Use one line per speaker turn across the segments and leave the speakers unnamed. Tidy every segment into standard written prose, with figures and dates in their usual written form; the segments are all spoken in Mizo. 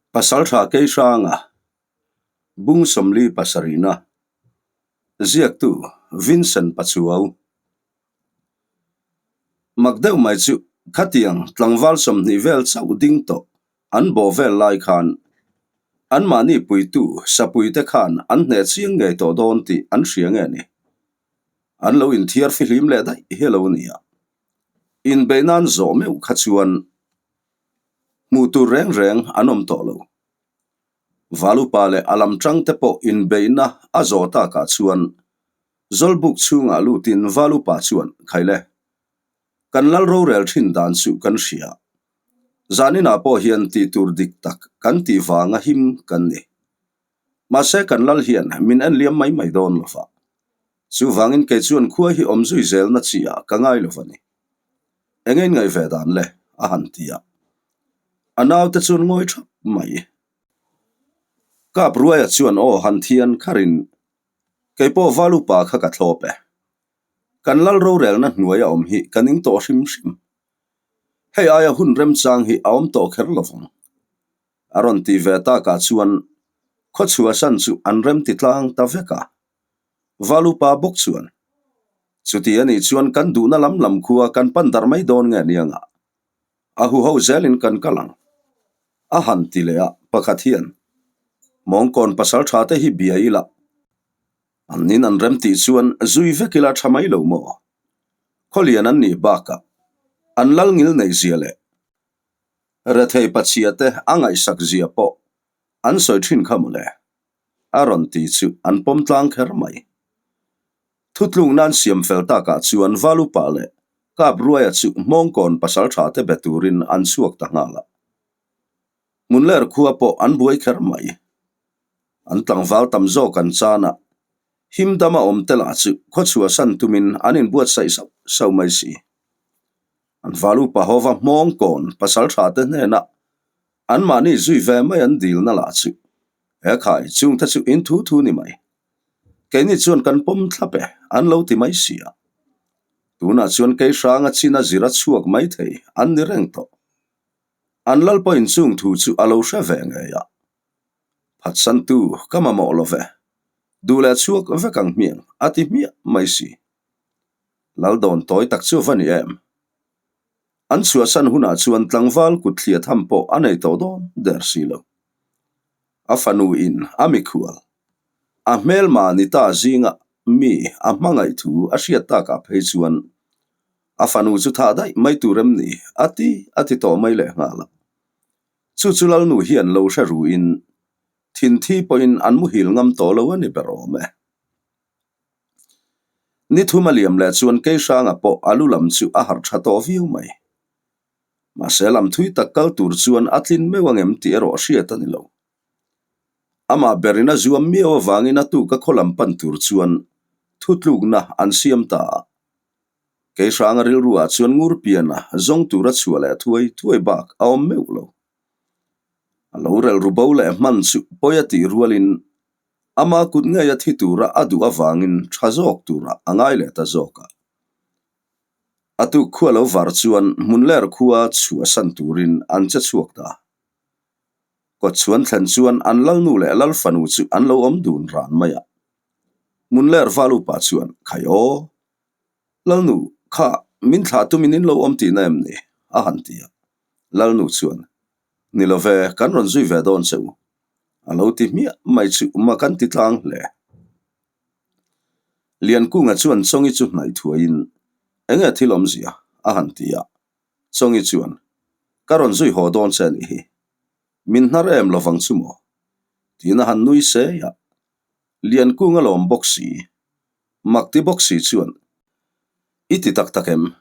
Pasaltha Keihranga, Bung 47 na, Ziaktu Vincent Pachuau. Mak deuh mai chu khatiang tlangval 20 vel chauh ding tawh an bawh vel lai khan anmahni puitu sapuite khan an hneh chiang ngei tawh dawn tih an hria nge ni? An lo inthiar fihlim leh daih hi a lo nia. Inbeih nan zawh meuh kha chuan Hmuh tur reng reng an awm tawh lo. Valupa leh a lam tang te pawh inbeihna a zawh takah chuan Zawlbuk chhungah lutin Valupa chuan, Khaile, kan lal rorel thin dan chu kan hria. Zaninah pawh hian tih tur dik tak kan tih vanga him kan ni. Mahse kan lal hian min en liam mai mai dawn lo va. Chuvangin kei chuan khua hi awm zui zelna chi ah ka ngai lo va ni. Eng in ngaih ve dan le? a han ti a. A naute chuan ngawi thap mai. Kap Ruaia chuan aw han thian kharin, Kei pawh val upa kha ka thlawp e. Kan lal rorelna hnuai a awm hi ka ning tawh hrim hrim. Hei aia hun remchang hi a awm tawh kher lo vang. A rawn ti ve takah chuan khawchhuahsan chu an rem ti tlang ta vek a. Val upa bawk chuan, Chuti a nih chuan kan duhna lam lam khua kan pan darh mai dawn nge niangah? A huho zelin kan kal ang. A han ti leh a, pakhat hian, Mawngkawn pasal tha te hi bia ila, an nin an rem tih chuan zui vek ila tha mai lo maw? Khawlian an nih bakah an lal ngil neih zia leh Rethei pachhia te a ngaihsak zia pawh an sawi thin kha mawle, a rawn ti chu an pawm tlang kher mai. Thutlung nan siam fel takah chuan Valupa leh Kapruaia chu Hmawngkawn pasaltha te be turin an chhuak ta nghal a. Hmunler khua pawh an buai kher mai. An tlangval tam zawk an chan a, him dama awm te lah chu khawchhuahsan tumin an inbuatsaih sauh sauh mai si. An val upa hova Hmawngkawn pasaltha te hnenah anmahni zui ve mai an dilna lah chu he khai chungte chu in thu thu ni mai. Keini chuan kan pawm thlap e, an lo ti mai si a. Tunah chuan kei hranga chin a zir a chhuak mai thei an ni reng tawh. An lal pawhin chung thu chu a lo hre ve ngei a. Phatsantu ka mamawh lo ve, duh leh chhuak vek ang hmiang a ti hmiah mai si. Lal dawn tawi tak chu va ni em? An chhuahsan hunah chuan tlangval kut thliah tham pawh a nei tawh dawn der si lo. A fanu in a mikhual, a hmelma ni ta zinga mi a hmangaih thu a hriat takah phei chuan a fanu chu thah daih mai tur em ni a ti a ti tawh mai leh nghal a. Chu chu Lalnu hian lo hre ruin thinthi pawhin an muhil ngam tawh lo a ni ber awm e. Ni thum a liam leh chuan Keihranga pawh a lu lam chu a harh tha tawh viau mai. Mahse lam thui tak kal tur chuan a tlin meuh angem tih erawh hriat a ni lo. Amah berin a zuam miau avangin a tuka khaw lam pan tur chuan thutlukna an siam ta a. Keihranga rilruah chuan Ngurpiana zawng tura chhuah leh thuai thuai bak a awm meuh lo. A lo relru bo leh hman chu pawi a tih rualin Ama kut ngei a thi tura a duh avangin tha zawk tura a ngai leh ta zawk a. A tuk khua lo var chuan hmunler khua chhuahsan turin an che chhuak ta. Kawtchhuan thlen chuan an lalnu leh lalfanu chu an lo awm dun ran mai a. Hmunler val upa chuan, Khai aw! Lalnu, kha min thlah tumin in lo awm tihna em ni? a han ti a. Lalnu chuan, Ni lo ve, kan rawn zui ve dawn che u. A lo ti hmiah mai chu ma kan ti tlang hle. Liankunga chuan Chawngi chu hnaih thuaiin, Enge thil awmzia? a han ti a. Chawngi chuan, Ka rawn zui haw dawn che a nih hi. Min hnar em lovang chu maw? Tiin a han nui sei a. Liankunga lawm bawk si, mak ti bawk si chuan, I ti tak tak em?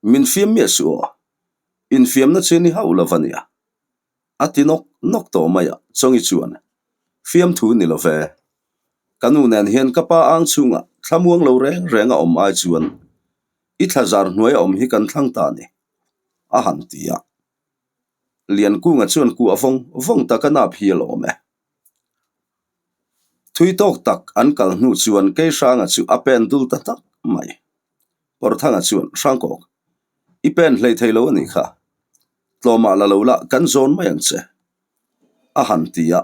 Min fiam miah suh aw. Infiamna che ni hauh lo va nia. A ti nawk nawk tawh mai a, Chawngi chuan, Fiamthu ni lo ve. Ka nu nen hian ka pa ang chhungah thlamuang lo reng reng a awm ai chuan i thla zar hnuai a awm hi kan thlang ta ni, a han ti a. Liankunga chuan kuah vawng vawng tak a nap hi a lawm e. Thui tawk tak an kal hnu chuan Keihranga chu a pen dul ta tak mai. Pawrthanga chuan, Hrangkawk, i pen hlei thei lo a nih kha. Tlawmah la lo la, kan zawn mai ang che. A han ti a,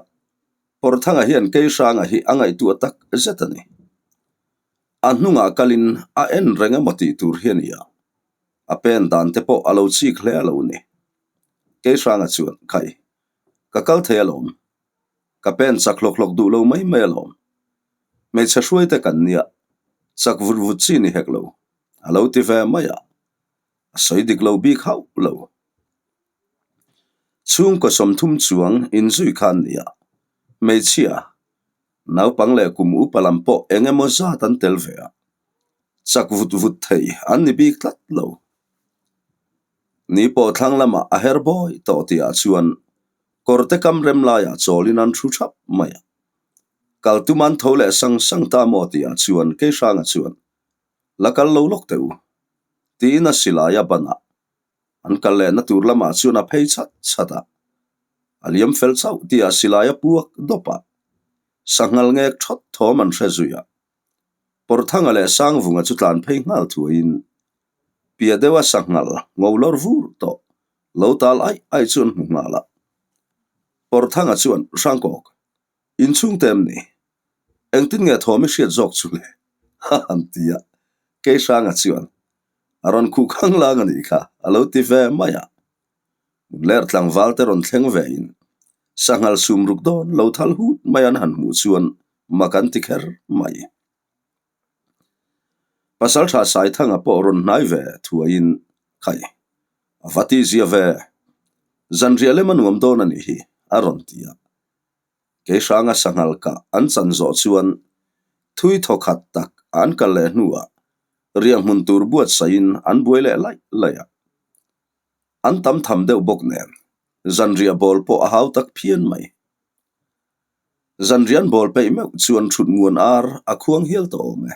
Pawrthanga hian Keihranga hi a ngaihtuah tak zet a ni. A hnungah kalin a en reng emaw tih tur hi a ni a, a pen dan te pawh a lo chik hle a lo ni. Keihranga chuan, Khai, ka kal thei alawm. Ka pen chak hlawk hlawk duh lo mai mai alawm. Hmeichhe hruaite kan nia, chak vut vut chi ni hek lo, a lo ti ve mai a, a sawi dik lo bik hauh lo. Chhungkaw 30 chuang inzui kha an ni a, hmeichhia, naupang leh kum upa lam pawh eng emaw zat an tel ve a, chak vut vut thei an ni bik tlat lo. Ni pawh thlang lamah a her bawi tawh tihah chuan kawrte kam rem laiah chawlin an thu thap mai a. Kal tum an tho leh sang sang ta maw tihah chuan Keihranga chuan, La kal lo lawk teh u, tiin a silai a ban a. An kal lehna tur lamah chuan a phei chhat chhat a. A liam fel chauh tihah silai a puak dawp a. Sanghal ngek thawt thawm an hre zui a. Pawrthanga leh Sangvunga chu tlan phei nghal thuaiin piah deuha sanghal ngo lawr vur tawh lo tal aih aih chu an hmu nghal a. Pawrthanga chuan, Hrangkawk, inchhungte em ni? Engtin nge thawm i hriat zawk chu le? a han ti a. Keihranga chuan, A rawn khuh khang lang a nih kha, a lo ti ve mai a. Ler tlangval te rawn thleng ve in sanghal sum ruk dawn lo thal hut mai an han hmuh chuan mak an ti kher mai. Pasaltha Saithanga pawh rawn hnai ve thuaiin Khai, a va ti zia ve, zanriah lem a nuam dawn a nih hi, a rawn ti a. Keihranga sanghal kah an chan zawh chuan thui thawkhat tak an kal leh hnuah riah hmun tur buatsaihin an buai leh laih laih a. An tam tham deuh bawk nen, zanriah bawl pawh a hau tak phian mai. Zanrian bawl peih meuh chuan thut nguan ar a khuang hial tawh awm e.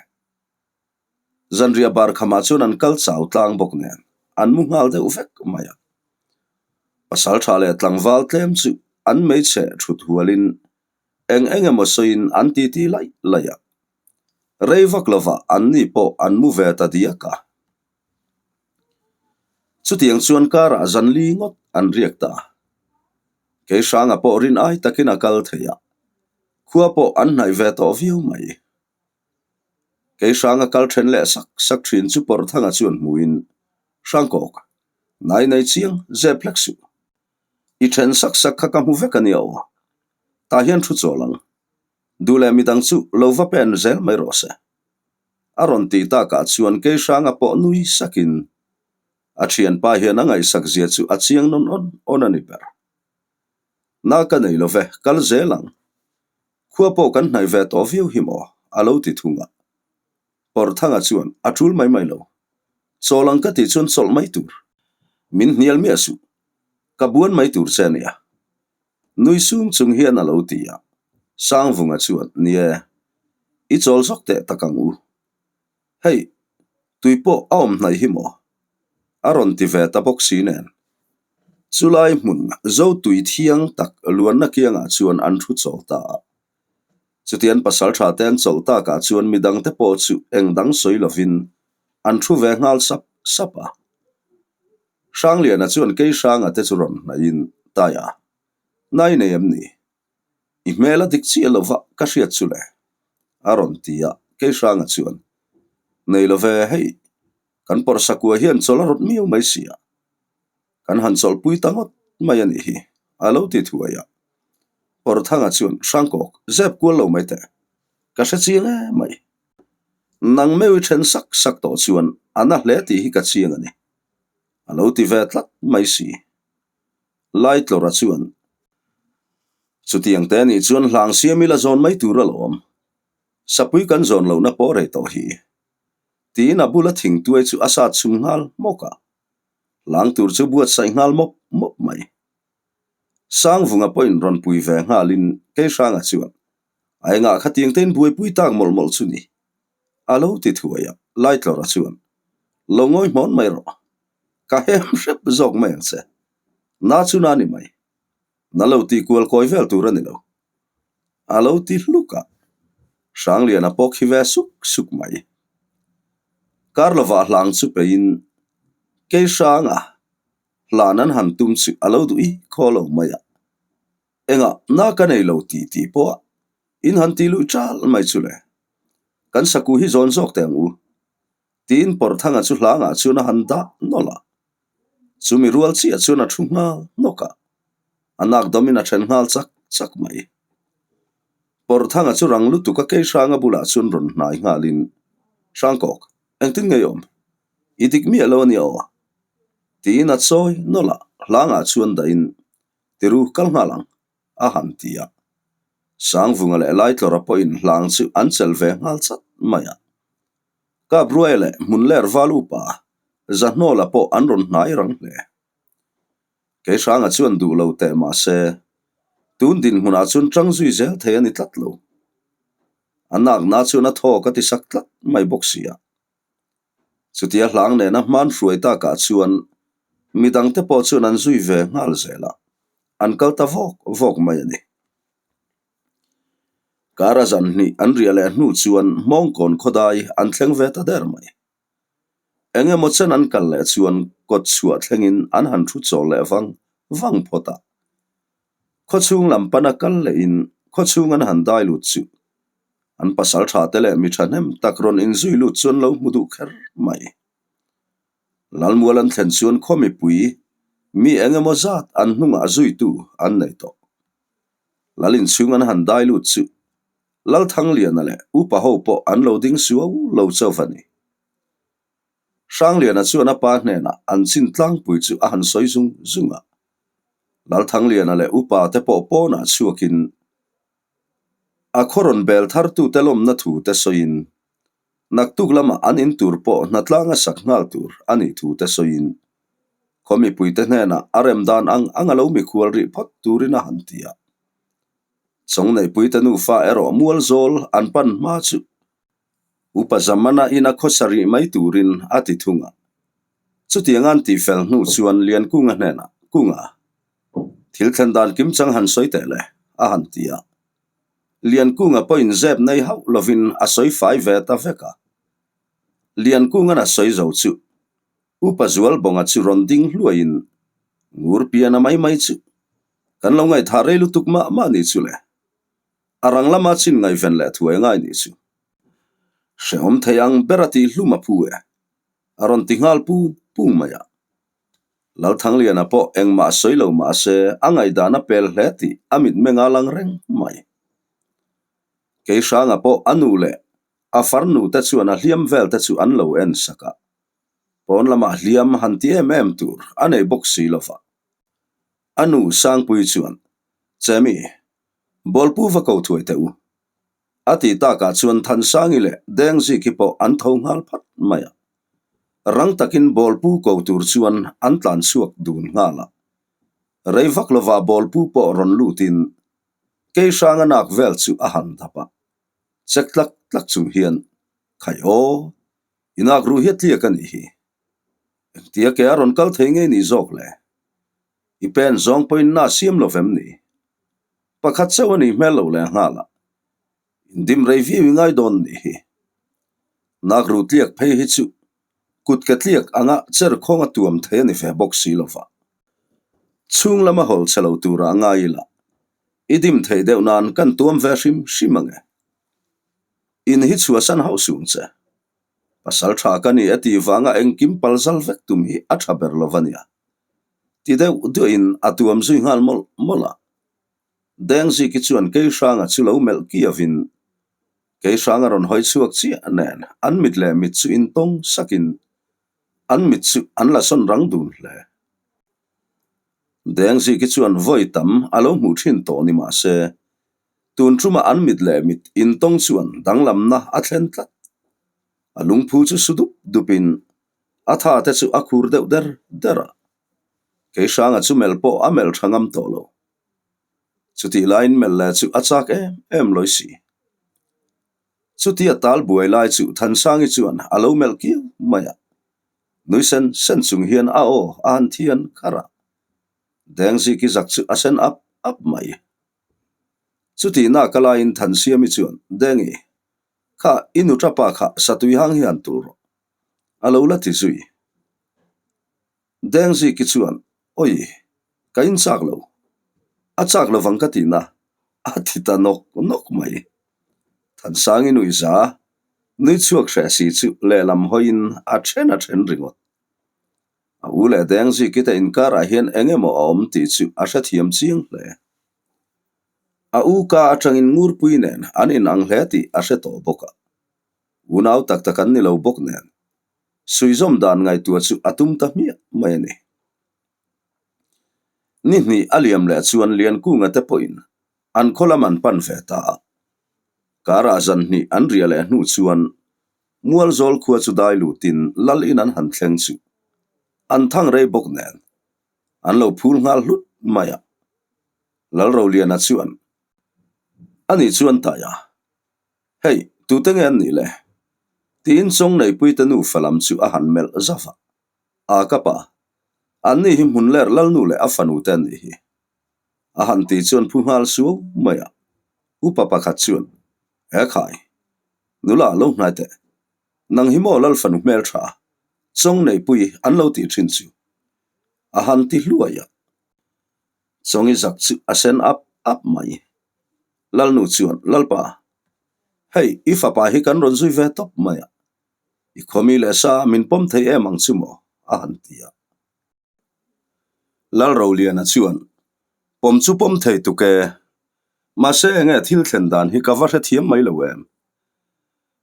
Zanriah bar khamah chuan an kal chau tlang bawk nen, an mu nghal deuh vek mai a. Pasal tha leh tlangval tlem chu an hmeichhe thut hualin eng eng emaw sawiin an titi laih laih a. Rei vak lovah anni pawh an mu ve ta diak a. Chutiang chuan karah zan li ngawt an riak ta. Keihranga pawh rin ai takin a kal thei a, khua pawh an hnaih ve tawh viau mai. Keihranga kal then leh sak sak thin chu Pawrhthanga chuan hmuin, Hrangkawk, nai nei chiang zep hlek suh. I then sak sak kha ka hmu vek a nia aw. Tah hian thu chawl ang. Duh leh midang chu lo va pen zel mai rawh se. A rawn tih takah chuan Keihranga pawh nui sakin a thianpa hian a ngaihsak zia chu a chiang nawn awn awn a ni ber. Na ka nei lo ve, kal zel ang. Khua pawh kan hnaih ve tawh viau hi maw? a lo ti thung a. Pawrthanga chuan a tul mai mai lo. Chawl ang ka tih chuan chawlh mai tur. Min hnial miah suh. Ka buan mai tur che a nia. Nui sung chung hian a lo ti a, Sangvunga chuan, Ni e, i chawl zawk teh tak ang u. Hei, tui pawh a awm hnaih hi maw? A rawn ti ve ta bawk si nen. Chulai hmun zo tui thiang tak luanna kiangah chuan an thu chawl ta a. Chutian pasal tha te an chawlh takah chuan midangte pawh chu eng dang sawi lovin an thu ve nghal sap sap a. Hrangliana chuan Keihranga te chu rawn hnaihin, Taia, nai nei em ni? I hmel a dik chiah lo va ka hriat chu le, a rawn ti a, Keihranga chuan, Nei lo ve, hei, kan pawrhsakua hian chawlh a rawt miau mai si a, kan han chawlhpui ta ngawt mai a nih hi, a lo ti thuai a. Pawrthanga chuan, Hrangkawk, zep kual lo mai teh, ka hre chiang em mai. Nang meuh i then sak sak tawh chuan a na hle tih hi ka chiang a ni. A lo ti ve tlat mai si. Laitlawra chuan, Chutiang te nih chuan hlang siam ila zawn mai tur alawm. Sapui kan zawn lohna pawh rei tawh hi. Tiin a bula thingtuai chu a sat chhum nghal hmawk a. Hlang tur chu buatsaih nghal mawp mawp mai. Sangvunga pawhin rawn pui ve nghalin Keihranga chuan, A engah khatiang te in buaipui tak mawlh mawlh chu ni? A lo ti thuai a, Laitlawra chuan, Lo ngawi hmawn mai rawh. Ka hem hrep zawk mai ang che. Na chu na ni mai. Na lo tih kual kawi vel tur a ni lo. A lo ti hluk a, Hrangliana pawh khi ve suk suk mai. Kar lovah hlang chu peiin, Kei Hranga, hlan an han tum chu a lo duh i khaw lo mai a. Engah na ka nei lo tih tih pawh in han ti luih ṭal mai chu le. Kan saku hi zawn zawk teh ang u. Tiin Pawrhthanga chu hlangah chuan a han dah nawlh a. Chumi rual chiah chuan a thu nghal hnawk a, a nak dawmin a then nghal chak chak mai. Pawrhthanga chu rang lutuk a kei hranga bulah chuan rawn hnai nghalin, Hrangkawk, engtin nge i awm? I dik miah lo a nia aw. Tiin a chawi nawlh a, hlangah chuan dahin, Tiru, kal nghal ang, a han ti a. Sangvunga leh Laitlawra pawhin hlang chu an chelh ve nghal chat mai a. Kapruaia leh Hmunler val upa Zahnawla pawh an rawn hnai rang hle. Keihranga chuan duh lo teh mah se, tun dinhmunah chuan ṭang zui zel thei a ni tlat lo. A nakna chuan a thawk a ti sak tlat mai bawk si a. Chutia hlang nena hman hruai takah chuan midangte pawh chuan an zui ve nghal zel a, an kal ta vawk vawk mai a ni. Kara zan hnih an riah leh hnu chuan Hmawngkawn khawdai an thleng ve ta der mai. Eng emaw chen an kal leh chuan kawt chhuah thlengin an han thu chawl leh vang vang phawt a. Khawchhung lam pana kal lehin khawchhung an han dai lut chu an pasal tha te leh mi thahnem tak rawn inzui lut chuan lo hmu duh kher mai. Lalmual an thlen chuan khaw mipui mi eng emaw zat an hnungah zuitu an nei tawh. Lal inchhung an han dai lut chu Lalthangliana leh upa ho pawh an lo ding suau lo chauh a ni. Hrangliana chuan a pa hnenah an chin tlangpui chu a han sawi zung zung a. Lalthangliana leh upa te pawh pawnah chhuakin a khaw rawn bel thartute lawmna thu te sawiin Naktuk lamah an in tur pawh hnatlanga sak nghal tur a nih thu te sawiin khaw mipuite hnenah a rem dan ang ang a lo mikhual rih phawt turin a han ti a. Chawngneihpuite nufa erawh mual zawl an pan hma chu Upa Zamana ina khawsa rih mai turin a ti thung a. Chutiang an tihfel hnu chuan Liankunga hnenah, Kunga, thil thlen dan kimchang han sawi teh le, a han ti a. Liankunga pawhin zep nei hauh lovin a sawi fai ve ta vek a. Liankunga'n a sawi zo chu Upa Zualbawnga chu rawn ding hluaiin Ngur piana mai mai chu kan lo ngaihthah rei lutuk mah mah ni chu le. A rang lama chin ngaihven leh thuai ngai ni chu. Hrehawm thei ang ber a tih hlum a phu e, a rawn ti nghal pung pung mai a. Lalthangliana pawh engmah sawi lo mah se a ngaihdan a pel hle tih a mitmeng a lang reng mai. Keihranga pawh a nu leh a farnu te chuan a hliam vel te chu an lo en sak a, pawn lamah hliam han ti em em tur a nei bawk si lo va. A nu Sangpui chuan, Chemi, Bawlpu va ko thuai teh u. A tih takah chuan Thansangi leh Dengziki pawh an tho nghal phat mai a. Rang takin bawlpu ko tur chuan an tlan chhuak dun nghal a. Rei vak lovah bawlpu pawh rawn lutin kei hranga nak vel chu a han dap a. Chek tlak tlak chung hian, Khai aw, i nak ruh hi a tliak a nih hi. Engtia ke a rawn kal thei ngei ni zawk le? I pen zawng pawhin na siam lo vem ni? Pakhat chauh a nih hmel lo leh nghal a, indim rei viau i ngai dawn nih hi. Nakru tliak phei hi chu kut ke tliak anga cher khawng a tuam thei a ni ve bawk si lo va. Chhung lama hawl che lo tura ngai ila, i dim theih deuh nan kan tuam ve hrim hrim ange. In hi chhuahsan hauh sung che. Pasal tha ka ni a tih vanga engkim palzal vek tum hi a tha ber lo va nia. Ti deuh duahin a tuam zui nghal mawlh mawlh a. Dengziki chuan Keihranga chu lo melh kiavin Keihranga rawn hawi chhuak chiah nen an mit leh mit chu intawng sakin an mit chu an la sawn rang dun hle. Dengziki chuan vawi tam a lo hmuh thin tawh ni mah se tun ṭuma an mit leh mit intawng chuan danglamna a thlen tlat. A lungphu chu su dup dupin A tha te chu a khur deuh der der a, Keihranga chu melh pawh a melh tha ngam tawh lo. Chutih laiin melh leh chu a chak em em lawi si. Chutia tal buai lai chu Thansangi chuan a lo melh kiau mai a, nui sen sen chung hian a aw a han thian kharh a, Dengziki zak chu a sen ap ap mai. Chutih nak a laiin Thansiami chuan, Dengi, kha i nuṭapa kha satui hang hi han tul rawh. A lo la ti zui. Dengziki chuan, Oi, ka inchak lo. A chak lovang ka tihna a ti ta nawk nawk mai. Thansangi nuihza nui chhuak hreh si chu lehlam hawiin a then a then ringawt. A u leh Dengziki te inkarah hian eng emaw a awm tih chu a hrethiam chiang hle. A u ka atangin Ngurpui nen an inang hle tih a hre tawh bawk a. Unau tak tak an ni lo bawk nen suizawm dan ngaihtuah chu a tum ta hmiah mai a ni. Ni hnih a liam leh chuan Liankunga te pawhin an khaw lam an pan ve ta a. Karah zan hnih an riah leh hnu chuan Mualzawl khua chu dai lutin lal in an han thleng chu an thang rei bawk nen an lo phul nghal hlut mai a. Lalroliana chuan ani chuan Taia Hei, tute nge an nih le? Tiin Chawngneihpuite nufa lam chu a han melh zauh a. A ka pa, an ni hi hmun ler lalnu leh a fanu te an nih hi. A han ti chuan phu nghal suau mai a. Upa pakhat chuan, He khai, nula lo hnai teh. Nang hi maw lal fanu hmeltha, Chawngneihpui an lo tih thin chu. A han ti hluai a. Chawngi zak chu a sen ap ap mai. Lalnu chuan, Lalpa, hei i fapa hi kan rawn zui ve tawp mai a, i khawmi leh sa min pawm thei em ang chu maw? a han ti a. Lalroliana chuan, Pawm chu pawm thei tuk e, mahse enge thil thlen dan hi ka va hrethiam mai lo em?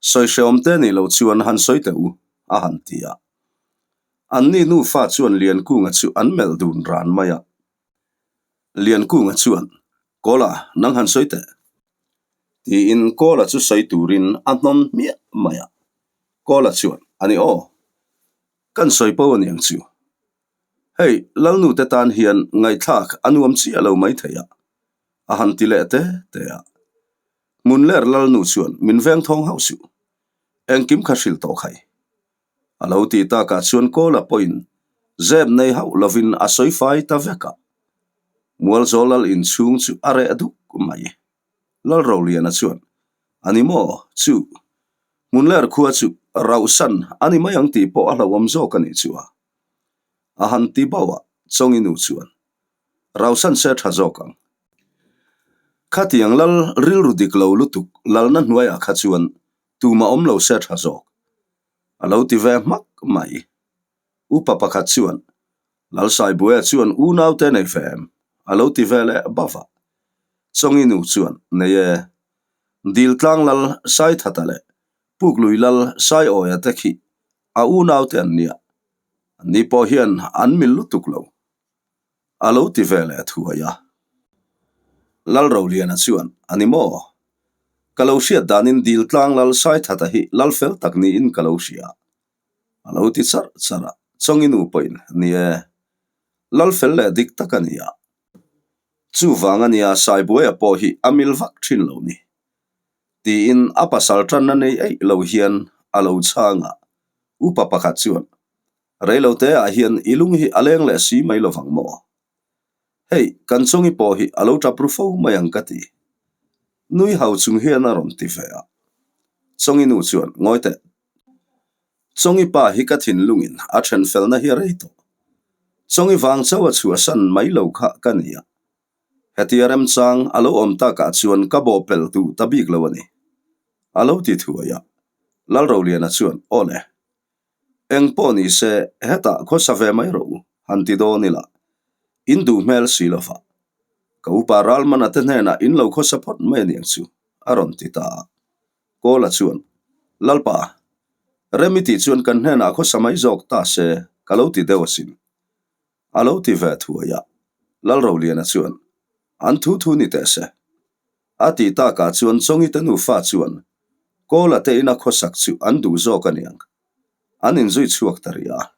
Sawi hreawm te nih loh chuan han sawi teh u, a han ti a. Anni nufa chuan Liankunga chu an melh dun ran mai a. Liankunga chuan, Kawla, nang han sawi teh. Tiin Kawla chu sawi turin a hnawm hmiah mai a. Kawla chuan, A ni aw, kan sawi po a niang chu. Hei, Lalnu te tan hian ngaihthlak a nuam chiah lo mai thei a, a han ti leh te te a. Hmunler Lalnu chuan min veng thawng hauh suh. Engkim kha hrilh tawh khai. A lo tih takah chuan Kawla pawhin zep nei hauh lovin a sawi fai ta vek a. Mualzawl lal inchhung chu a reh duk mai. Lalroliana chuan, A ni maw? Chu. Hmunler khua chu rauhsan a ni mai ang tih pawh a hlauhawm zawk a nih chu a. A han ti bauh a, Chawngi nu chuan, Rauhsan se tha zawk ang. Khatiang lal rilru dik lo lutuk lalna hnuaiah kha chuan tumah awm lo se tha zawk. A lo ti ve hmak mai. Upa pakhat chuan, Lalsaibuaia chuan unaute nei ve em? A lo ti ve leh bauh a. Chawngi nu chuan, Nei e. Diltlang lal Saithata leh Puklui lal Saiawia te khi a unaute an nia. Anni pawh hian an mil lutuk lo. A lo ti ve leh thuai a. Lalroliana chuan, A ni maw? Ka lo hriat danin Diltlang lal Saithata hi lal fel tak niin ka lo hria. A lo ti charh charh a, Chawngi nu pawhin, Ni e, lal fel leh dik tak a ni a. Chuvang a nia Saibuaia pawh hi a mil vak thin lo ni. Tiin a pasal tanna nei eih lo hian a lo chhang a, upa pakhat chuan, Reilote ah hian i lung hi a leng leh si mai lovang maw? Hei, kan chawngi pawh hi a lo tap ru fo mai ang ka ti. Nui hau chung hian a rawn ti ve a. Chawngi nu chuan, Ngawi teh. Chawngi pa hi ka thinlungin a then felna hi a rei tawh. Chawngi vang chauh a chhuahsan mai lo kha ka ni a. Hetia remchang a lo awm takah chuan ka bawhpelh duh ta bik lo a ni. A lo ti thuai a. Lalroliana chuan, Aw le. Eng pawh ni se, hetah khawsa ve mai rawh u, han ti dawn ila. In duh hmel si lo va. Ka upa Ralmana te hnenah in lo khawsa phawt mai a niang chu, a rawn ti ta a. Kawla chuan, Lalpa, rem i tih chuan kan hnenah khawsa mai zawk ta se, ka lo ti deuh asin. A lo ti ve thuai a. Lalroliana chuan, An thu thu ni teh se. A tih takah chuan Chawngite nufa chuan Kawla te ina khawsak chu an duh zawk a niang. An inzui chhuak ta rih a.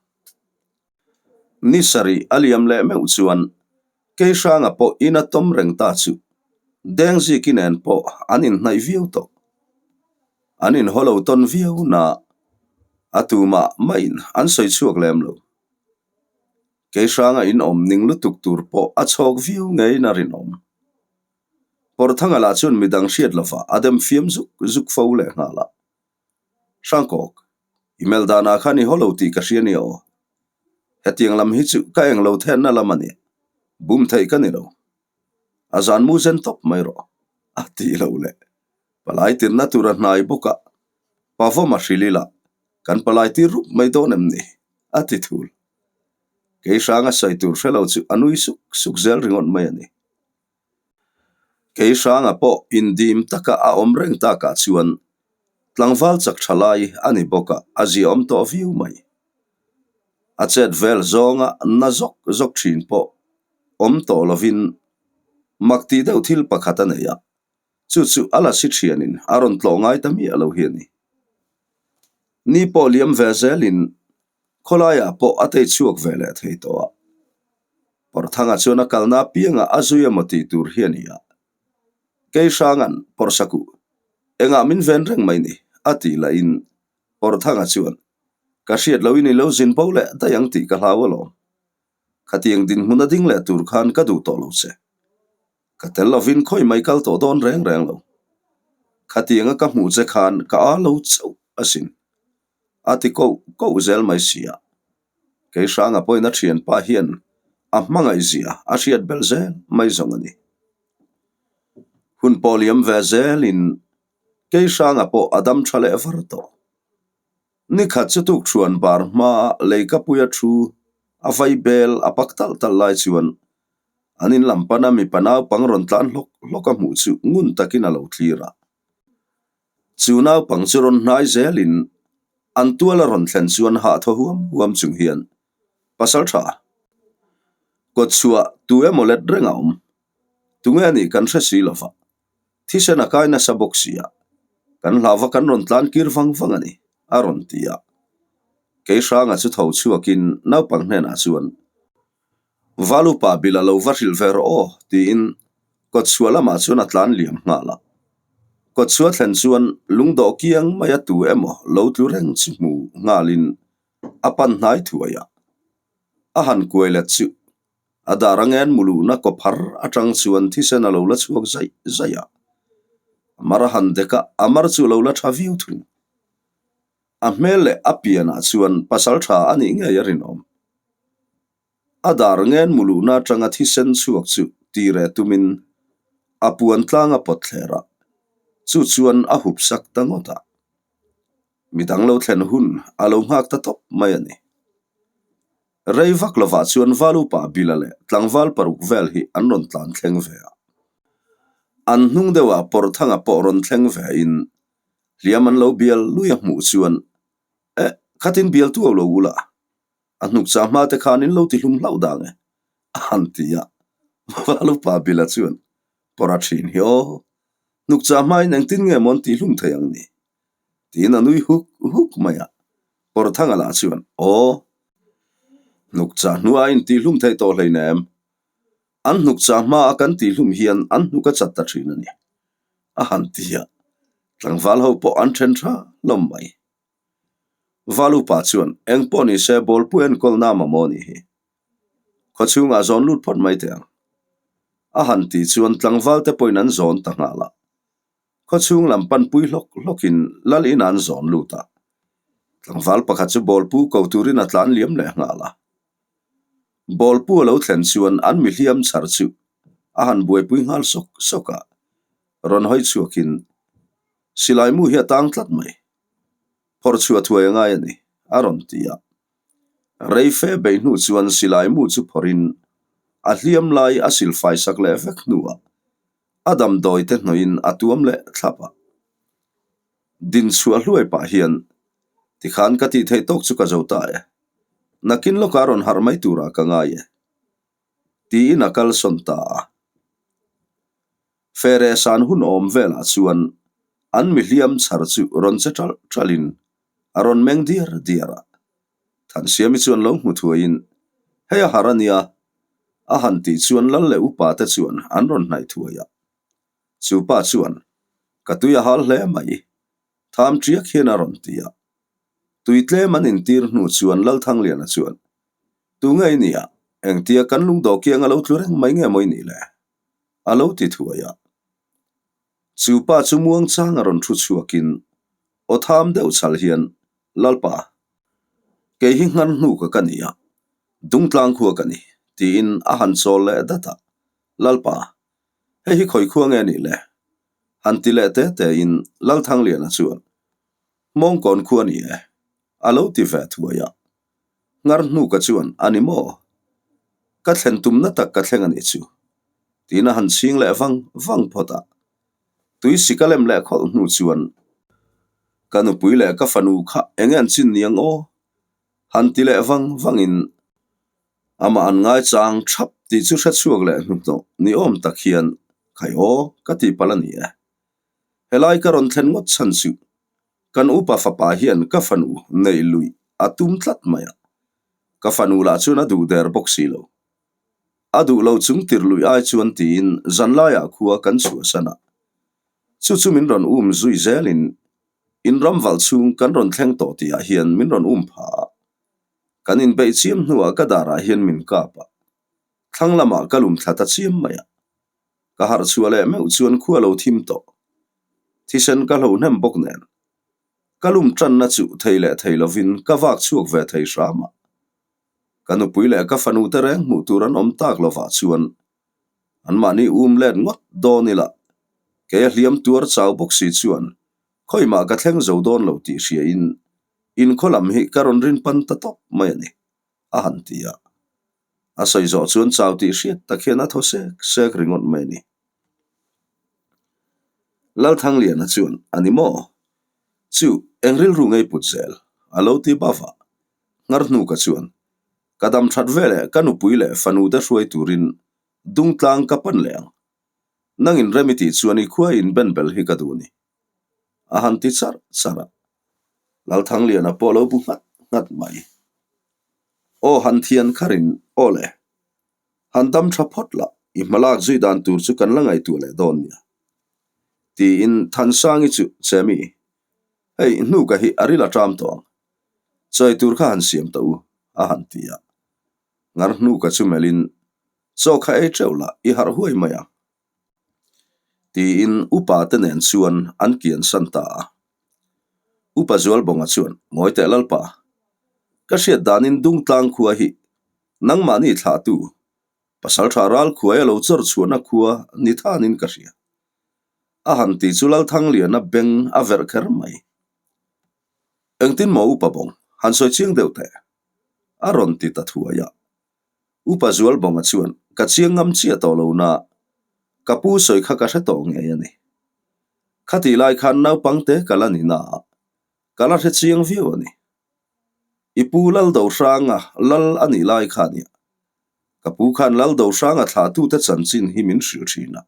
Ni sarih a liam leh meuh chuan Keihranga pawh ina tawm reng ta chu Dengziki nen pawh an inhnaih viau tawh. An inhaw lo tawn viau na a tumah mahin an sawi chhuak lem lo. Keihranga inawm ning lutuk tur pawh a chhawk viau ngeiin a rinawm. Pawrthanga lah chuan midang hriat lova a dem fiam zuk zuk fo leh nghal a. Hrangkawk, i mel danah khan i haw lo tih ka hria nia aw. Hetiang lam hi chu ka eng lo thenna lam a ni. Bum theih ka ni lo. A zan mu zen tawp mai rawh, a tih loh leh. Palai tirna tur a hnai bawk a, Pavawm a hrilh ila, kan palai tir rup mai dawn em ni? a ti thul. Kei hranga sawi tur hre lo chu a nui suk suk zel ringawt mai a ni. Kei hranga pawh indim taka a awm reng takah chuan tlangval chak tha lai a ni bawk a, a ziaawm tawh viau mai. A chet vel zawnga na zawk zawk thin pawh awm tawh lovin mak tih deuh thil pakhat a nei a, chu chu a la si thianin a rawn tlawh ngai ta miah lo hi a ni. Ni pawh liam ve zelin khawlaiah pawh a tei chhuak ve leh thei tawh a. Pawrthanga chuan a kalna apiangah a zui emaw tih tur hi a ni a. Kei hranga'n Pawrsakuh, engah min ven reng mai ni? a tih lahin Pawrthanga chuan, Ka hriat loin i lo zin bo leh daih ang tih ka hlau alawm. Khatiang dinhmun a ding leh tur khan ka duh tawh lo che. Ka tel lovin khawi mai kal tawh dawn reng reng lo. Khatianga ka hmuh che khan ka â lo chauh asin. A ti koh koh zel mai si a. Kei hranga pawhin a thianpa hian a hmangaih zia a hriat belh zel mai zawng a ni. Hun pawh liam ve zelin kei hranga pawh a dam tha leh var tawh. Ni khat chu tuk thuan bar hmaa leikapuia thu a vai bel a pak talh talh lai chuan an in lam pana mipa naupang rawn tlan hlawk hlawk a hmuh chu ngun takin a lo thlir a. Chu naupang chu rawn hnai zelin an tual a rawn thlen chuan hah thaw huam huam chung hian pasal tha kawt chhuah tu emaw let reng a awm. Tunge a nih kan hre si lova, thisen a kai nasa bawk si a, kan hlauva kan rawn tlan kir vang vang a ni, a rawn ti a. Kei hranga chu tho chhuakin naupang hnenah chuan, Valupa bil a lo va hrilh ve rawh aw, tiin kawtchhuah lamah chuan a tlan liam nghal a. Kawtchhuah thlen chuan lungdawh kiang mai a tu emaw lo tlu reng chu hmu nghalin a pan hnai thuai a. A han kuai let chu a dar angen muluhna kawphar atang chuan thisen a lo la chhuak zaih zaih a. A mar a han dek a, a mar chu a lo la tha viau thung. A hmel leh a pianah chuan pasal tha a nih ngei a rinawm. A dar ngen muluhna atanga thisen chhuak chu tireh tumin a puan tlang a pawt thler a, chu chuan a hup sak ta ngawt a. Midang lo thlen hun a lo nghak ta tawp mai a ni. Rei vak lovah chuan Valupa Bila leh tlangval paruk vel hi an rawn tlan thleng ve a. An hnung deuhah Pawrthanga pawh rawn thleng ve in hliam an lo bial lui a hmuh chuan, Eh, khatin bial tuau lo ula, a hnuk chah hma te khan in lo ti hlum hlauh dang e, a han ti a. Valupa Bila chuan, Pawrha thin hi aw, hnuk chah hmain engtin nge maw an tih hlum thei ang ni? Tiin a nui huk huk mai a. Pawrthanga lah chuan, Aw, hnuk chah hnuah a intih hlum theih tawh hleinem. An hnuk chah hmaa kan tih hlum hian an hnuk a chat ta thin a ni, a han ti a. Tlangval ho pawh an then tha hlawm mai. Valupa chuan, Eng pawh ni se bawlpu enkawl na mamawh a nih hi. Khaw chhungah zawn lut phawt mai teh ang. A han tih chuan tlangval te pawhin an zawn ta nghal a. Khaw chhung lam panpui hlawk hlawkin lal in an zawn lut a. Tlangval pakhat chu bawlpu ko turin a tlan liam leh nghal a. Bawlpu a lo thlen chuan an mihliam chhar chu a han buaipui nghal sawk sawk a. Rawn hawi chhuakin silai mu hi a tang tlat mai. Phawrh chhuah thuai a ngai a ni, a rawn ti a. Rei fe beih hnu chuan silai mu chu phawrhin a hliam lai a silfai sak leh vek hnuah a damdawi te hnawhin a tuam leh thlap a. Din chhuah hluai pah hian tikhan ka tih theih tawk chu ka zo ta e. Nakin lawkah rawn harh mai turah ka ngai e. Tiin a kalsawn ta a. Fere san hun awm velah chuan an mihliam chhar chu rawn che ṭalh ṭalhin a rawn meng diar diar a. Thansiami chuan lo hmu thuaiin, Hei a har a nia, a han tih chuan lal leh upa te chuan an rawn hnaih thuai a. Chu pa chuan, Ka tui a hal hle mai, tham ṭiak hian a rawn ti a. Tui tlem an intir hnu chuan Lalthangliana chuan, Tunge i nia, engtia kan lungdawh kiang a lo tlu reng mai nge maw i nih le? A lo ti thuai a. Chu pa chu muang chang a rawn thu chhuakin aw tham deuh chhal hian, Lalpa, kei hi nghan hnu ka ka ni a, dungtlang khua ka ni, tiin a han chawl leh dat a. Lalpa. Hei hi khawi khua nge nih le? Han ti leh te te in Lalthangliana chuan, Hmawngkawn khua ni e, a lo ti ve thuai a. Nghar hnuka chuan, A ni maw? Ka thlen tumna tak ka thleng a nih chu, tiin a han chhing leh vang vang phawt a. Tui sik a lem leh khawlh hnu chuan, Ka nupui leh ka fanu kha eng nge an chin niang aw? Han ti leh vang vangin amah an ngaichang thap tih chu hre chhuak leh hnuhnawh ni awm tak hian, Khai aw, ka tih palh a ni e. Helai ka rawn thlen ngawt chhan chu kan upa fapa hian ka fanu neih luih a tum tlat mai a, ka fanu lah chuan a duh der bawk si lo. A duh lo chung tir luih ai chuan tiin zanlaiah khua kan chhuahsan a, chu chu min rawn um zui zelin in ram valh chhung kan rawn thleng tawh tihah hian min rawn um pha a, kan inbeih chiam hnuah ka darah hian min kap a, thlang lamah ka lum thla ta chiam mai a. Ka harh chhuah leh meuh chuan khua lo thim tawh. Thisen ka hlo hnem bawk nen. Ka lum tanna chu thei leh thei lovin ka vak chhuak ve thei hram a. Ka nupui leh ka fanu te reng hmuh tur an awm tak lovah chuan anmahni um let ngawt dawn ila kei a hliam tuar chau bawk si chuan khawimah ka thleng zo dawn lo tih hriain inkhaw lam hi ka rawn rin pan ta tawp mai a ni, a han ti a. A sawi zawh chuan chau tih hriat tak hian a thaw sek sek ringawt mai a ni. Lalthangliana chuan, A ni maw? Chu, eng rilru ngei put zel? a lo ti bava. Nghar hnuka chuan, Ka dam that veleh ka nupui leh fanu te hruai turin dungtlang ka pan leh ang. Nangin rem i tih chuan i khua in ben bel hi ka duh ni. A han ti charh charh a. Lalthangliana pawh lo bu nghat nghat mai. Aw han thian kharin, aw le. Han dam tha phawt lah, i hmalak zui dan tur chu kan la ngaihtuah leh dawn nia. Tiin Thansangi chu, Chemi, hei hnuka hi a ril a ṭam tawh ang. Chawi tur kha han siam ta u, a han ti a. Ngar hnuka chu melhin, Chaw kha ei ṭeuh lah, i harh huai mai ang. Tiin upa te nen chuan an kian san ta a. Upa Zualbawnga chuan, Ngawi teh Lalpa, ka hriat danin Dungtlang khua hi nangmahni thlahtu Pasalṭha Ralkhuai a lo chawr chhuahna khua ni thanin ka hria. A han ti chu Lalthangliana beng a verh kher mai. Engtin maw Upa Bawng, han sawi chiang deuh teh? A rawn ti ta thuai a. Upa Zualbawnga chuan, Ka chiang ngam chiah tawh lo na, ka pu sawi kha ka hre tawh ngei a ni. Khatih lai khan naupangte ka la ni na a, ka la hre chiang viau a ni. I pu Laldohranga lal a nih lai kha nia. Ka pu khan Laldohranga thlahtute chanchin hi min hrilh thin a.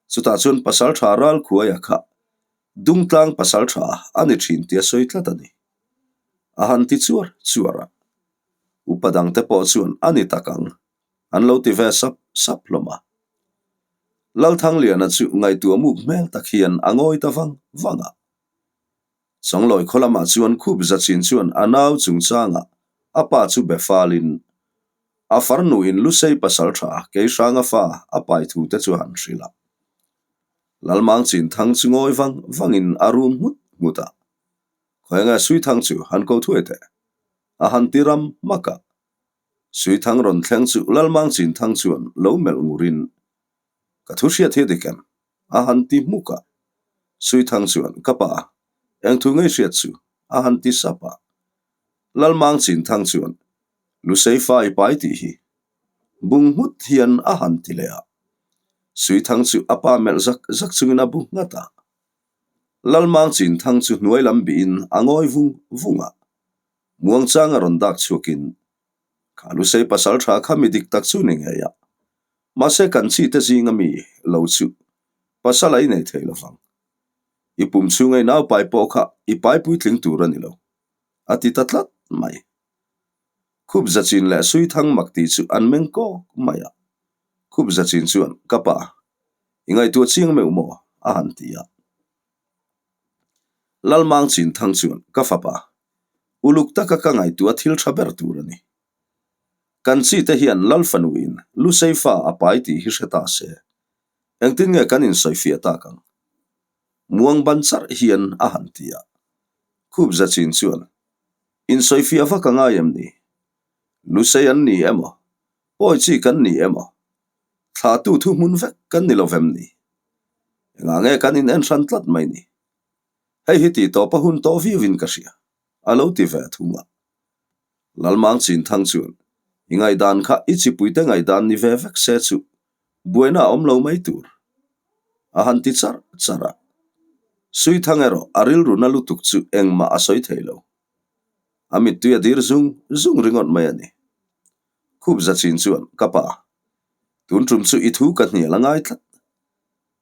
Chutah chuan Pasaltha Ralkhuaia kha Dungtlang Pasaltha a ni thin tia sawi tlat a ni. A han ti chuar chuar a. Upa dangte pawh chuan a ni tak ang, an lo ti ve sap sap hlawm a. Lalthangliana chu ngaihtuah muk hmel tak hian a ngawi ta vang vang a. Changlawi khaw lamah chuan khup zachin chuan a nau chungchangah a pa chu be falin a farnuin Lusei pasal tha Keihranga fa a pai thu te chu han hrilh a. Lalmang Chinthang chu ngawi vang vangin a rum nghut nghut a. Khawianga Suithang chu han ko thuai teh. A han ti ram hmak a. Suithang rawn thleng chu Lalmang Chinthang chuan lo melh ngurin, Ka thu hriat hi a dik em? A han ti hmuk a. Suithang chuan, Ka pa, eng thu ngei hriat chu? A han ti sap a. Lalmang Chinthang chuan, Lusei fa i pai tih hi. Bung nghut hian a han ti leh a. Suithang chu a pa melh zak zak chungin a bu nghat a. Lalmang Chinthang chu hnuai lam bihin a ngawi vung vung a. Muangchang a rawn dak chhuakin, Kha Lusei pasal tha kha mi dik tak chu ni ngei a. Mahse kan chi te zinga mi lo chu pasal a i nei thei lovang. I pum chhunga i naupai pawh kha i pai puitling tur a ni lo, a ti ta tlat mai. Khup Zachin leh Suithang mak tih chu an meng kawk mai a. Khup Zachin chuan, Ka pa, i ngaihtuah chiang meuh maw? a han ti a. Lalmang Chinthang chuan, Ka fapa, uluk taka ka ngaihtuah thil tha ber tur a ni. Kan chi te hian Lal fanuin Lusei fa a pai tih hi hre ta se, engtin nge kan insawifiah tak ang? Muang ban charh hian a han ti a. Khup Zachin chuan, Insawifiah vak a ngai em ni? Lusei an ni emaw? Pawi chi kan ni emaw? Thlahtu thuhmun vek kan ni lo vem ni? Engah nge kan in en hran tlat mai ni? Hei hi tih tawp a hun tawh viauin ka hria, a lo ti ve thung a. Lalmang Chinthang chuan, I ngaihdan kha i chipuite ngaihdan ni ve vek se chu buaina a awm lo mai tur, a han ti charh charh a. Suithang erawh a rilru na lutuk chu engmah a sawi thei lo. A mittui a dir zung zung ringawt mai a ni. Khup Zachin chuan, Ka pa, tun tum chu i thu ka hnial a ngai tlat.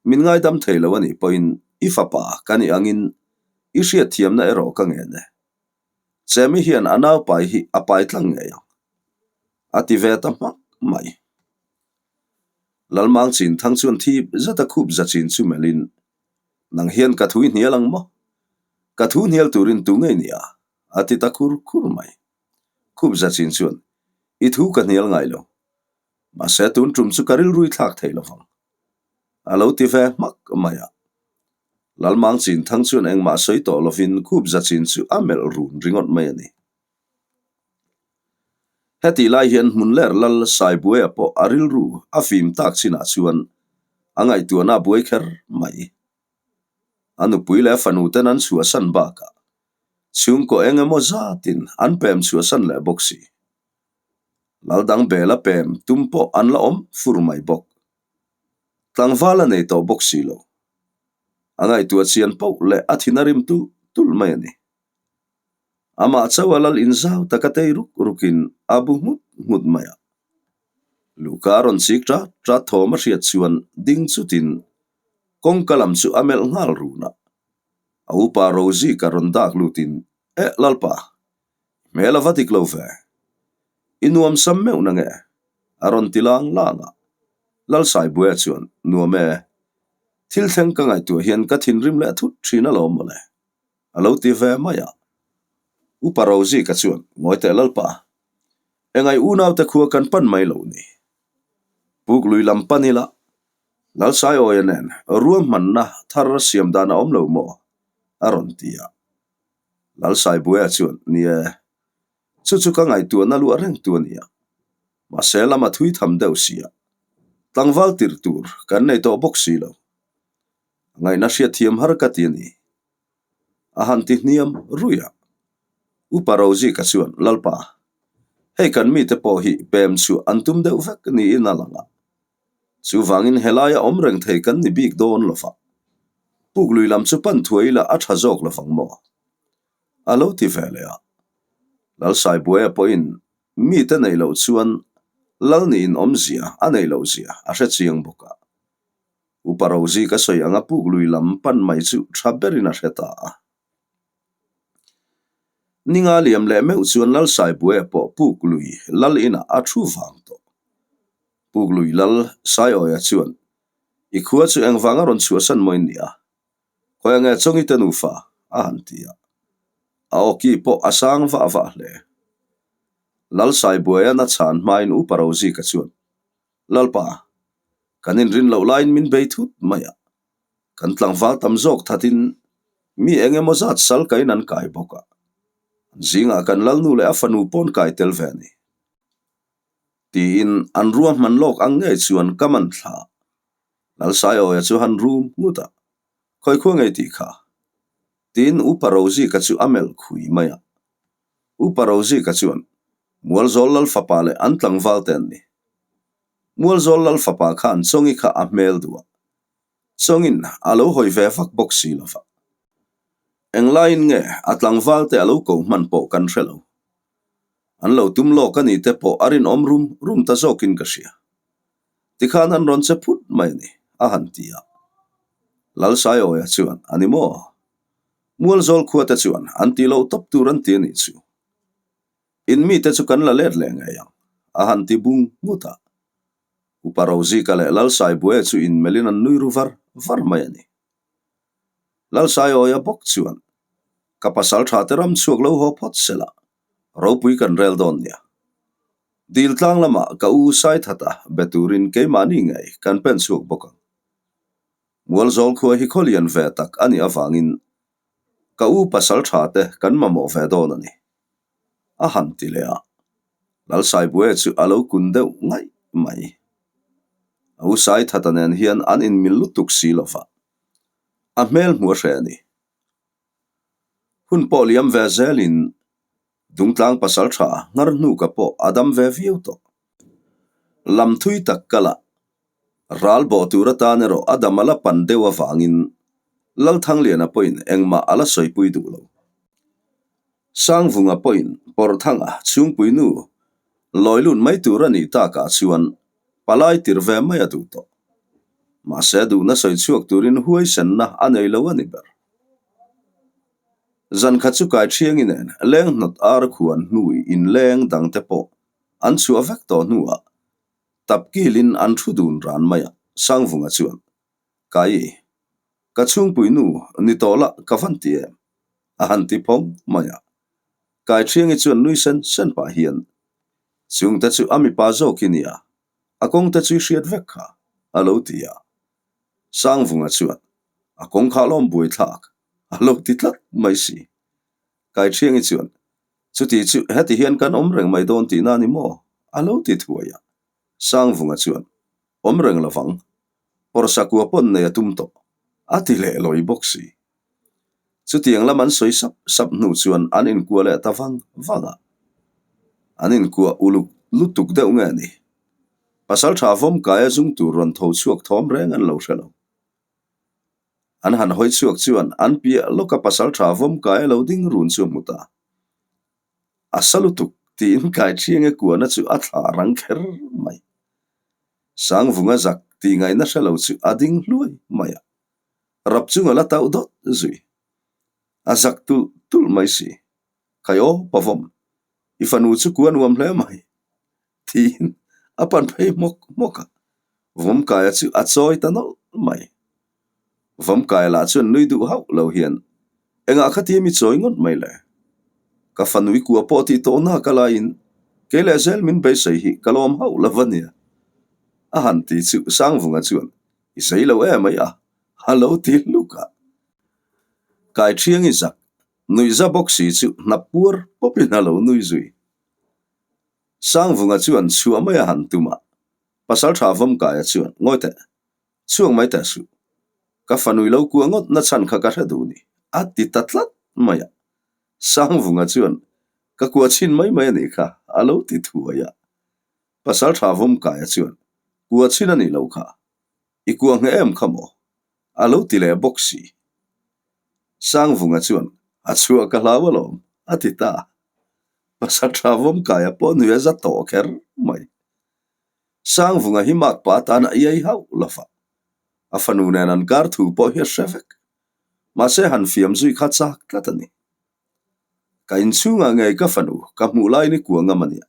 Min ngaidam thei lo a nih pawhin i fapa ka nih angin i hriatthiamna erawh ka ngen e. Chemi hian a naupai hi a pai tlang ngei ang, a ti ve ta hmak mai. Lalmang Chinthang chuan thip zeta khup Zachin chu melhin, Nang hian ka thu i hnial ang maw? Ka thu hnial turin tu ngei nia? a ti ta khur khur mai. Khup Zachin chuan, I thu ka hnial ngai lo. Mahse tun tum chu ka rilrui thlak thei lo vang. A lo ti ve hmak mai a. Lalmang Chinthang chuan engmah sawi tawh lovin Khup Zachin chu a melh run ringawt mai a ni. Hetih lai hian Hmunler Lal Saibuaia pawh a rilru a fim tak chinah chuan a ngaihtuahna a buai kher mai. A nupui leh a fanu ten an chhuahsan bakah chhungkaw eng emaw zatin an pem chhuahsan leh bawk si. Lal dang bel a pem tum pawh an la awm fur mai bawk. Tlangval a nei tawh bawk si lo. A ngaihtuah chian poh leh a thin a rim tulh tulh mai a ni. Amah chauh a lal inzau taka tei ruk rukin a bu nghut nghut mai a. Luka a rawn chik ṭat ṭat thawm a hriat chuan ding chutin kawngka lam chu a melh nghal run a. A upa Rozika rawn dak lutin, Eh Lalpa, hmel a va dik lo ve. I nuam sam meuh na nge? a rawn ti lang lang a. Lalsaibuaia chuan, Nuam e. Thil thleng ka ngaihtuah hian ka thinrim leh thut thin alawm mawle. A lo ti ve mai a. Upa Rozika chuan, Ngawi teh Lalpa, engai unaute khua kan pan mai lo ni. Puk lui lam pan ila, Lalsaiawia nen ruahmanna thar siam dan a awm lo maw? a rawn ti a. Lalsaibuaia chuan, Ni e, chu chu ka ngaihtuahna luah reng tu a nia. Mahse lama thui tham deuh sia, tlangval tirh tur kan nei tawh bawk si lo. Ngaihna hriatthiam har ka ti a ni. A han ti hniam ruih a. Upa Rozika chuan, Lalpa, hei kan mite pawh hi pem chhuah an tum deuh vek niin a lang a. Chuvangin helaia awm reng thei kan ni bik dawn lo va. Puk lui lam chu pan thuai ila a tha zawk lovang maw? A lo ti ve leh a. Lalsaibuaia pawhin mite neih loh chuan lal niin awmzia a neih loh zia a hre chiang bawk a. Upa Rozi ka sawi anga puk lui lam pan mai chu tha berin a hre ta a. Ninga liam leh meuh chuan Lalsaibuaia pawh puk lui lal inah a thu vang tawh. Puk lui lal Saiawia chuan, I khua chu engvanga rawn chhuahsan maw in nia? Khawi ange Chawngi te nufa? a han ti a. A awki pawh a sang vah vah hle. Lalsaibuaia na chhan hmain Upa Rozika chuan, Lalpa, kan inrin loh laiin min bei thut mai a. Kan tlangval tam zawk thatin mi eng emaw zat sal kain an kai bawk a. An zingah kan lalnu leh a fanu pawn kai tel ve a ni. Tiin an ruahman lawk ang ngei chuan ka man thla. Lalsaiawia chu han rum nghut a, Khawi khua ngei tih kha? Tiin Upa Rozika chu a melh khui mai a. Upa Rozika chuan, Mualzawl Lal fapa leh an tlangval te an ni. Mualzawl Lal fapa khan Chawngi kha a hmel duh a. Chawngin a lo hawi ve vak bawk si lo va. Englaiin nge a tlangval te a lo ko hman pawh kan hre lo. An lo tum lawk a ni te pawh a rinawm rum rum ta zawkin ka hria. Tikhan an rawn che phut mai a ni, a han ti a. Lalsaiawia chuan, A ni maw? Mualzawl khua te chuan an tih loh tawp tur an ti a nih chu. In mite chu kan la let leh ngei ang, a han ti bung nghut a. Upa Rozika leh Lalsaibuaia chu inmelhin an nui ru var var mai a ni. Lalsaiawia bawk chuan, Ka pasal tha te ram chhuak lo haw phawt se la, ropui kan rel dawn nia. Dil tlang lamah ka u Saithata be turin keimahni ngei kan pen chhuak bawk ang. Mualzawl khua hi khaw lian ve tak a nih avangin ka u pasal tha te kan mamawh ve dawn a ni. A han ti leh a, Lalsaibuaia chu a lo kun deuh ngaih mai. A u Saithata nen hian an inmil lutuk si lo va, a hmel hmu a hre a ni. Hun pawh liam ve zelin Dungtlang pasal tha nghar hnuka pawh a dam ve viau tawh. Lam thui tak kala ral bawh tur atan erawh a dam a la pan deuh avangin Lalthangliana pawhin engmah a la sawipui duh lo. Sangvunga pawhin Pawrhthanga chhungpui nu lawi lut mai tur a nih takah chuan palai tir ve mai a duh tawh. Mahse duhna sawi chhuak turin huaisenna a nei lo a ni ber. Zan khat chu Kaithiangi nen leng hnawt ar khuan hnui inleng dangte pawh an chhuah vek tawh hnuah tapkilin an thu dun ran mai a, Sangvunga chuan, Kai, ka chhungpui nu ni tawh lah ka van ti em? a han ti phawng mai a. Kaithiangi chuan nui sen sen pah hian, Chungte chu a mipa zawk i nia, a kawngte chu i hriat vek kha, a lo ti a. Sangvunga chuan, A kawng kha lawm buaithlak, a lo ti tlat mai si. Kaithiangi chuan, Chuti chu heti hian kan awm reng mai dawn tihna a ni maw? a lo ti thuai a. Sangvunga chuan, Awm reng lovang, pawrsa kua pawn nei a tum tawh, a ti leh lawi bawk si. Chutiang lam an sawi sap sap hnu chuan an inkuah leh ta vang vang a. An inkuah uluk lutuk deuh nge ni? Pasaltha vawmkaia zung tur rawn tho chhuak thawm reng an lo hre lo. An han hawi chhuak chuan an piah lawka pasaltha vawmkaia lo ding run chu a hmu ta. A sa lutuk tiin Kaithiange kuahna chu a thlah rang kher mai. Sangvunga zak tih ngaihna hre lo chu a ding hluai mai a. Rap chung a la tauh dawt zui. A zak tulh tulh mai si. Khai aw, Pavawm, i fanu chu ku a nuam hle mai, tiin a pan phei hmawk hmawk a. Vawmkaia chu a chawi ta nawlh mai. Vawmkaia lah chuan nui duh hauh lo hian, Engah kha tia mi chawi ngawt mai le? Ka fanu i kua pawh tih tawh nak a laiin kei leh zel min beisei hi ka lawm hauh lo va nia, a han ti chu Sangvunga chuan, I zei lo em mai a, a lo ti hluk a. Kaithiangi zak nuihza bawk si chu hnap puar pawpin a lo nui zui. Sangvunga chuan chhuah mai a han tum a, Pasaltha Vawmkaia chuan, Ngawi teh, chhuak mai teh suh. Ka fanui lo kuah ngawt na chhan kha ka hre duh ni, a ti ta tlat mai a. Sangvunga chuan, Ka kuah chhin mai mai a nih kha, a lo ti thuai a. Pasaltha Vawmkaia chuan, Kuah chhin a nih loh kha, i kuah ngheh em kha maw? A lo ti leh bawk si. Sangvunga chuan, A chhuah ka hlau alawm, a ti ta. Pasaltha Vawmkaia pawh nui a za tawh kher mai. Sangvunga hi makpa atan a iai hauh lo va, a fanu nen an kar thu pawh hi a hre vek. Mahse han fiam zui kha chak tlat a ni. Ka inchhungah ngei ka fanu ka hmuh laiin i kuah ngam a nia.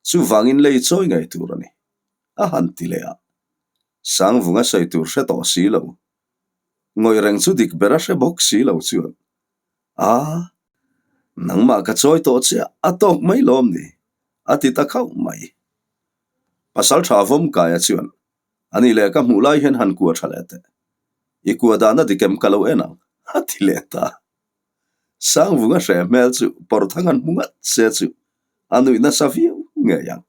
Chuvangin lei chawi ngei tur a ni, a han ti leh a. Sangvunga sawi tur hre tawh si lo. Ngawih reng chu dik ber a hre bawk si lo chuan, A, nangmah ka chawi tawh chiah a tawk mai lawm ni, a ti ta khauh mai. Pasaltha Vawmkaia chuan, A nih leh ka hmuh lai hian han kua tha leh teh. I kua dahna dik em ka lo en ang, a ti leh ta. Sangvunga hre hmel chu Pawrthang an hmu ngat se chu a nuih nasa viau ngei ang.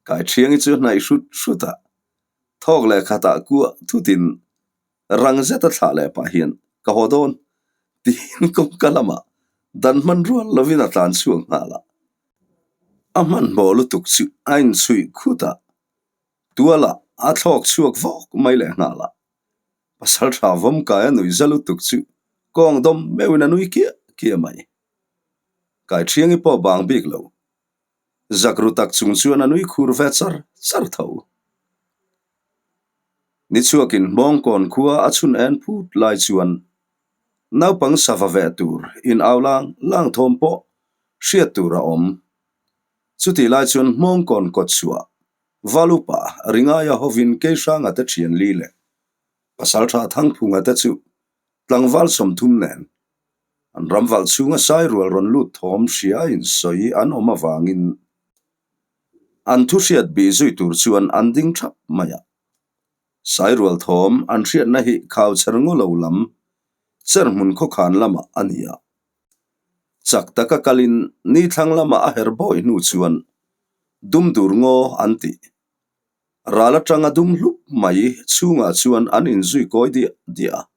Kaithiangi chu hnaih hrut hrut a, thawk leh khatah kuah thutin rang zeta thlah leh pah hian ka haw dawn tiin kawngka lamah dan hman rual lovin a tlan chhuak nghal a. A hmanhmawh lutuk chu a inchhuih khut a, tualah a thlawk chhuak vawk mai leh nghal a. Pasal tha vawmkai a nui za lutuk chu kawng dawm meuhin a nui kiah kiah mai. Kaithiangi pawh bang bik lo. Zak ru tak chung chuan a nui khur ve char char tho. Ni chhuakin Hmawngkawn khua a chhun en phut lai chuan naupang sava ve tur in au lang lang thawm pawh hriat tur a awm. Chutih lai chuan Hmawngkawn kawt chhuah Valupa Ringaia hovin Keihranga te thian li leh Pasaltha Thangphunga te chu tlangval 30 nen an ramval chhunga sairual rawn lut thawm hria insawi an awm avangin an thu hriat bih zui tur chuan an ding thap mai a. Sairual thawm an hriatna hi khau cher ngaw lo lam cher hmun khawkhan lamah a ni a. Chak taka kalin ni thlang lamah a her bawi hnu chuan dum dur ngaw an tih. Ral atanga dum hlup mai chhungah chuan an inzui kawi diah diah a.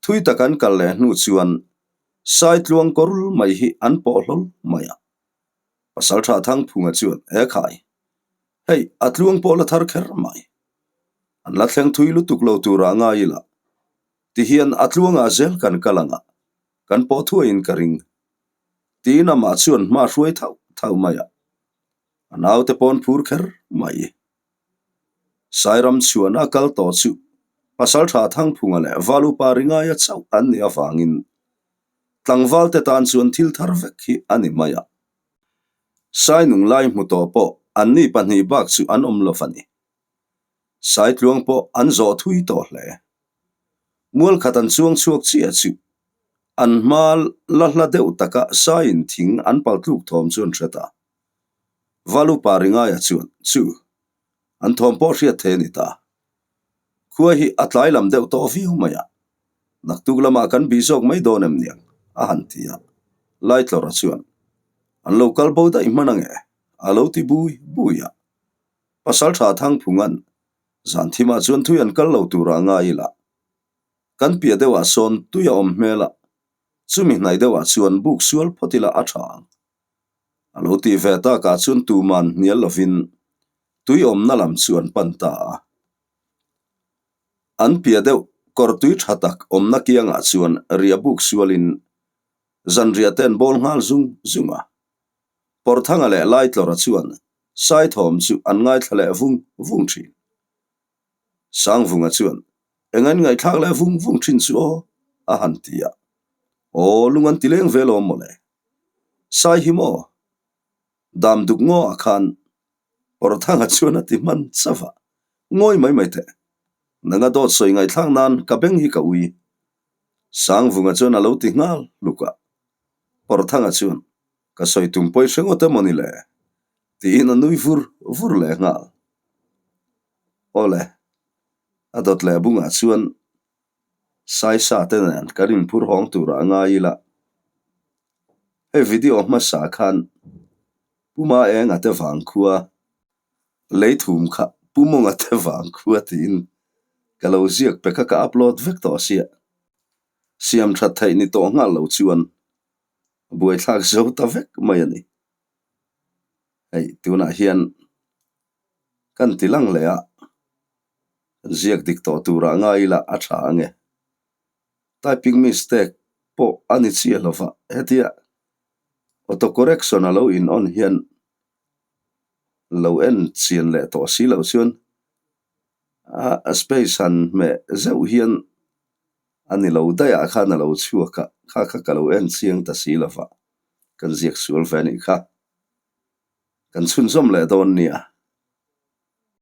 Thui tak an kal leh hnu chuan Saitluang kawrul mai hi an pawh hlawl mai a. Pasaltha Thangphunga chuan, He khai, hei a tluang pawh la thar kher mai. An la thleng thui lutuk lo turah ngai ila, tihian a tluangah zel kan kal ang a, kan pawh thuaiin ka ring. Tiin amah chuan hma hruai thauh thauh mai a. A naute pawn phur kher mai. Sairam chhuan a kal tawh chu Pasaltha Thangphunga leh Valupa Ringaia chauh an nih avangin tlangvalte tan chuan thil thar vek hi a ni mai a. Sainung lai hmu tawh pawh anni pahnih bak chu an awm lo va ni. Saitluang pawh an zawh thui tawh hle. Mualkhat an chuang chhuak chiah chu an hma la hla deuh taka saiin thing an paltluk thawm chu an hre ta. Valupa Ringaia chuan chu an thawm pawh hriat thei a ni ta. Khua hi a tlai lam deuh tawh viau mai a, naktuk lamah kan bih zawk mai dawn em niang? a han ti a. Laitlawra chuan, An lo kal bo daih hman ange? a lo ti bui bui a. Pasaltha Thangphunga'n zan thimah chuan thui an kal lo turah ngai ila, kan piah deuhah sawn tui a awm hmel a, chumi hnaih deuhah chuan buk sual phawt ila a tha ang. A lo tih ve takah chuan tuman hnial lovin tui awmna lam chu an pan ta a. An piah deuh kawr tui tha tak awmna kiangah chuan riah buk sualin zanriah te an bawl nghal zung zung a. Pawrthanga leh Laitlawra chuan Saithawm chu an ngaithla leh vung vung thin. Sangvunga chuan, Eng an ngaihthlak leh vung vung thin chu aw? a han ti a. Aw, lung an ti leng ve lawm mawle. Sai hi maw? Dam duk ngaw ah khan Pawrthanga chuan a ti hman chauh a, Ngawi mai mai teh. Nanga dawt sawi ngaihthlak nan ka beng hi ka ui. Sangvunga chuan a lo ti nghal hluk a. Pawrthanga chuan, Ka sawi tum pawi hre ngawt emaw ni le? Tiin a nui vur vur leh nghal. Awle, a dawt leh bungah chuan Saisa te nen kan inphur hawng turah a ngai ila. Hei video hmasa khan Pu Maenga te vang khua leithum kha Pu Mawnga te vang khua tiin ka lo ziak pe kha ka upload vek tawh sia. Siam that theih ni tawh nghal lo chuan buaithlak zo ta vek mai a ni. Hei tunah hian kan ti lang leh a, ziak dik tawh turah ngai ila a tha ang e. Typing mistake pawh a ni chiah lo va, hetia auto correction a lo in on hian lo en chian leh tawh si loh chuan a space han hmeh zeuh hian a ni lo daih ah khan a lo chhuak a, kha kha ka lo en chiang ta si lo va, kan ziak sual ve a nih kha. Kan chhunzawm leh dawn nia.